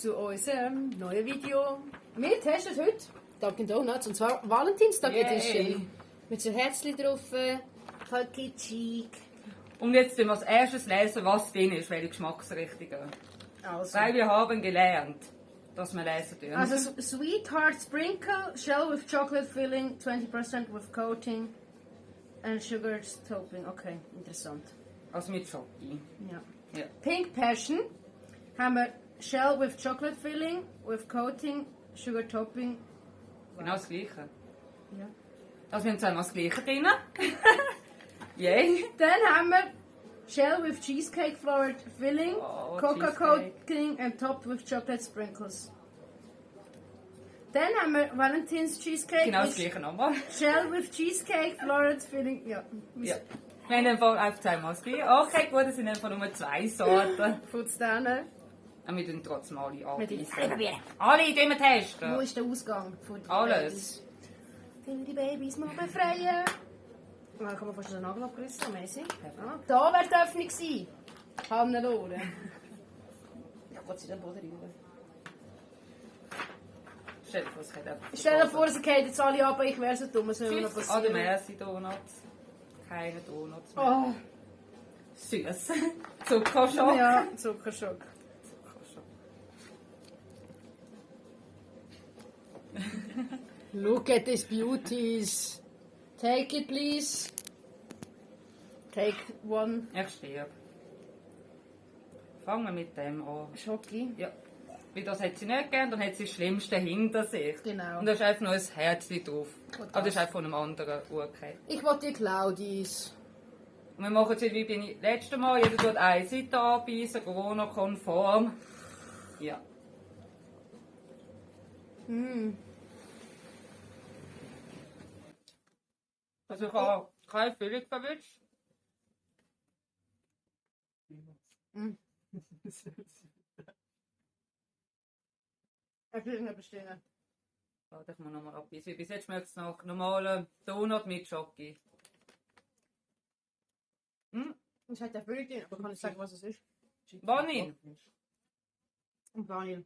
zu unserem neuen Video. Wir testen heute Dunkin' Donuts, und zwar Valentinstag Edition. Mit so Herzchen drauf, Cookie Cheek. Und jetzt wir als erstes lesen, was drin ist, welche Geschmacksrichtungen. Also. Weil wir haben gelernt, dass wir lesen dürfen. Also Sweetheart Sprinkle, Shell with Chocolate Filling, 20% with Coating and Sugar Topping. Okay, interessant. Also mit Schoki. Ja. Ja. Pink Passion haben wir Shell with Chocolate Filling, with Coating, Sugar Topping. Genau das Gleiche. Ja. Also wir haben zweimal das Gleiche drin. Yay. Dann haben wir Shell with Cheesecake Flavored Filling, Oh, Cocoa Cheesecake. Coating and topped with Chocolate Sprinkles. Dann haben wir Valentine's Cheesecake Genau das with Gleiche nochmal. Shell with Cheesecake Flavored Filling. Ja. Ja. Wir haben einfach auf zweimal das Gleiche. Okay, gut, es sind einfach nur 2 Sorten. Von denen. Aber wir tun trotzdem alle Mit anbeißen. Alle tun wir testen. Wo ist der Ausgang von den Alles. Babys? Die Babys mal befreien. Da kann man fast den Nagel abgerissen, amazing. Ah, da wäre die Öffnung gewesen. Hannelore. Ja, Gott sei Dank Boden rein. Stell dir vor, es geht einfach. Stell dir vor, sie gehen jetzt alle ab, ich wäre so dumm, was soll noch Tschüss. An der passieren? Merci Donuts. Keine Donuts mehr. Oh, Süß. Zuckerschock. ja, Zuckerschock. Zuckerschock. Look at these beauties. Take it, please. Take one. Ich sterbe. Fangen wir mit dem an. Schoki. Ja. Weil das hat sie nicht gern, dann hat sie das Schlimmste hinter sich. Genau. Und da ist einfach noch ein Herzchen drauf. Und Aber das ist einfach von einem anderen Urkehr. Ich will die Claudis. Und wir machen es jetzt wie beim letzten Mal. Jeder tut eine Seite anbeißen, Corona-konform. Ja. Mm. Also ich habe keine Füllung verwünscht. Mm. Ich will nicht bestehen. Warte, ich muss nochmal abbeißen. Bis jetzt schmeckt es nach normalem Donut mit Schoki. Hm? Ich hätte Erfüllung drin, aber kann ich sagen, was es ist? Vanille. Und Vanille.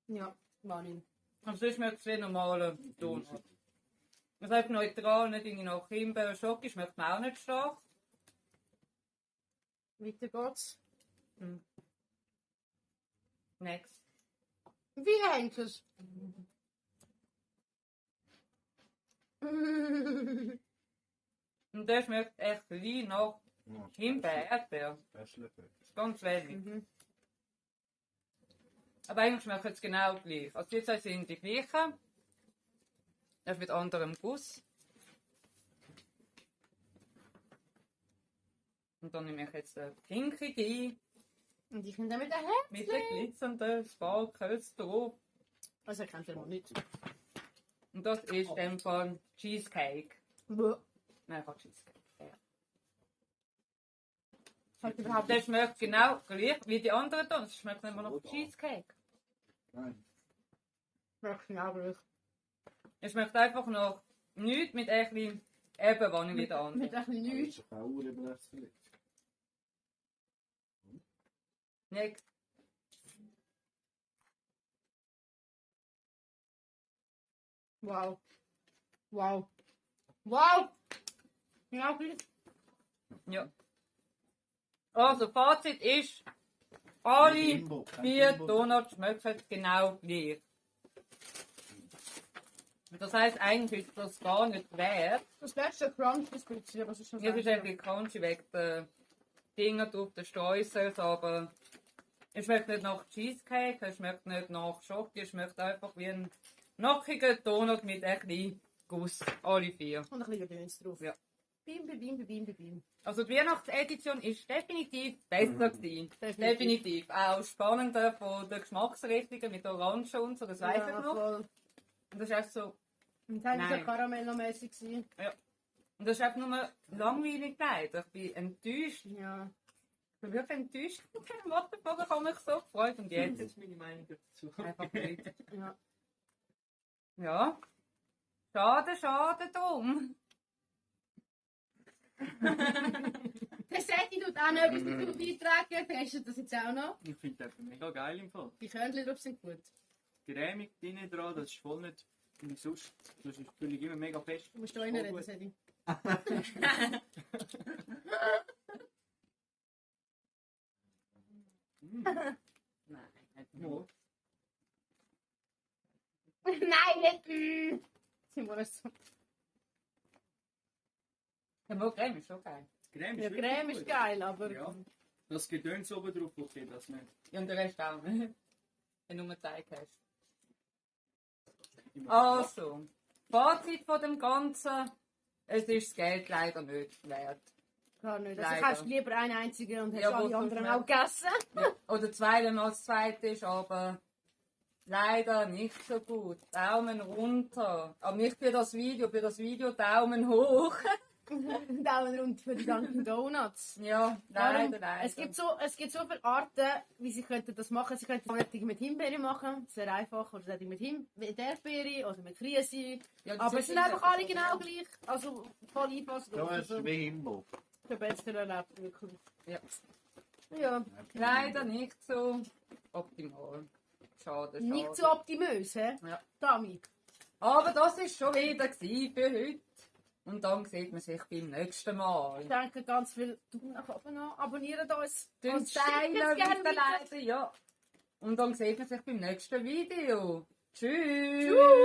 Ja, Vanille. Und sonst schmeckt es wie normaler Donut. Es ist einfach neutral, nicht irgendwie nach Himbeer. Schoki schmeckt mir auch nicht stark. Weiter geht's. Next. Wie hängt es? Und der schmeckt echt wie nach Himbeer, Erdbeer. Das ist ganz wenig. Aber eigentlich schmeckt es genau gleich. Also die zwei sind die gleichen. Das mit anderem Guss. Und dann nehme ich jetzt den pinkige Und ich nehme den Herz. mit den glitzernden Sparkels drauf. Also kennt ihr mal nicht. Und das ist in dem Fall Cheesecake. Buh. Nein, ich habe Cheesecake. Ja. Hat überhaupt Der schmeckt genau gleich wie die anderen. Es schmeckt nicht mehr nach Cheesecake. Nein. nicht genau gleich. Es schmeckt einfach nach nichts mit ein bisschen Vanille wie der andere. Mit ein bisschen nichts. Das ist auch überlässig. Next. Wow. Wow. Wow! Genau gleich. Ja. Also, Fazit ist, alle Bimbo, kein 4 Bimbo. Donuts schmecken genau gleich. Das heisst, eigentlich ist das gar nicht wert. Das letzte Crunch ist bisschen, aber es ist schon Jetzt ist ein bisschen crunchy wegen der Dinger drauf, der Streusels, aber es schmeckt nicht nach Cheesecake, es schmeckt nicht nach Schoki, es schmeckt einfach wie ein knackiger Donut mit ein bisschen Guss. Alle 4. Und ein bisschen Gedöns drauf. Ja. Bim, bim, bim, bim, bim, bim. Also die Weihnachtsedition ist definitiv besser gewesen. Definitiv. Definitiv. Auch spannender von der Geschmacksrichtungen mit Orange und so, das weiß ich noch. Voll. Und das ist echt so, Und dann war Nein. so Karamellmäßig gewesen. und das ist einfach nur langweilig leider. Ich bin enttäuscht. Ja. Ich bin wirklich enttäuscht von dem Waterbogen, ich habe mich so gefreut. Und jetzt Das ist meine Meinung dazu. einfach nicht. Ja. Ja. Schade, schade drum. Der Seti tut auch noch etwas dazu beitragen. Hast du das jetzt auch noch? Ich finde das mega geil im Fall. Die Körnchen drauf sind gut. Cremig drinnen dran, das ist voll nicht wie sonst. Das ist natürlich immer mega fest. Du musst da reinreden, Seti. Nein, nicht Ja. nur. Nein, nicht. Sind wir so. Der Creme ist schon geil. Creme Ja, wirklich Creme gut. ist geil, aber. Ja. Das Gedöns oben drauf, okay, das nicht. Ja, und der Rest auch. Wenn du nur Teig hast. Immer. Also, Fazit von dem Ganzen. Es ist das Geld leider nicht wert. Gar nicht. Also Leider. hast du lieber einen einzigen und hast Ja, alle wo anderen du auch gegessen. Oder zwei, wenn man als zweit ist, aber leider nicht so gut. Daumen runter. Aber nicht für das Video Daumen hoch. Daumen rund für die Dunkin' Donuts. Ja, Darum, leider. es gibt so viele Arten, wie sie könnten das machen. Sie könnten es mit Himbeere machen, sehr einfach. Oder solche mit Erdbeere oder mit Friesi. Ja, das Aber es ist sind ja einfach alle genau gleich. Also voll einfach. Ja, es ist wie Himmel. Ich habe besser erlebt, wirklich. Ja. Ja, Leider nicht so optimal. Schade, schade. nicht so optimös, hä? Ja. Damit. Aber das war schon wieder gewesen für heute. Und dann sieht man sich beim nächsten Ich Mal. denke ganz viel Daumen nach oben an. Abonniert uns. Den Und schickt Steiner es gerne weiter. weiterleiten, ja. Und dann sieht man sich beim nächsten Video. Tschüss. Tschüss.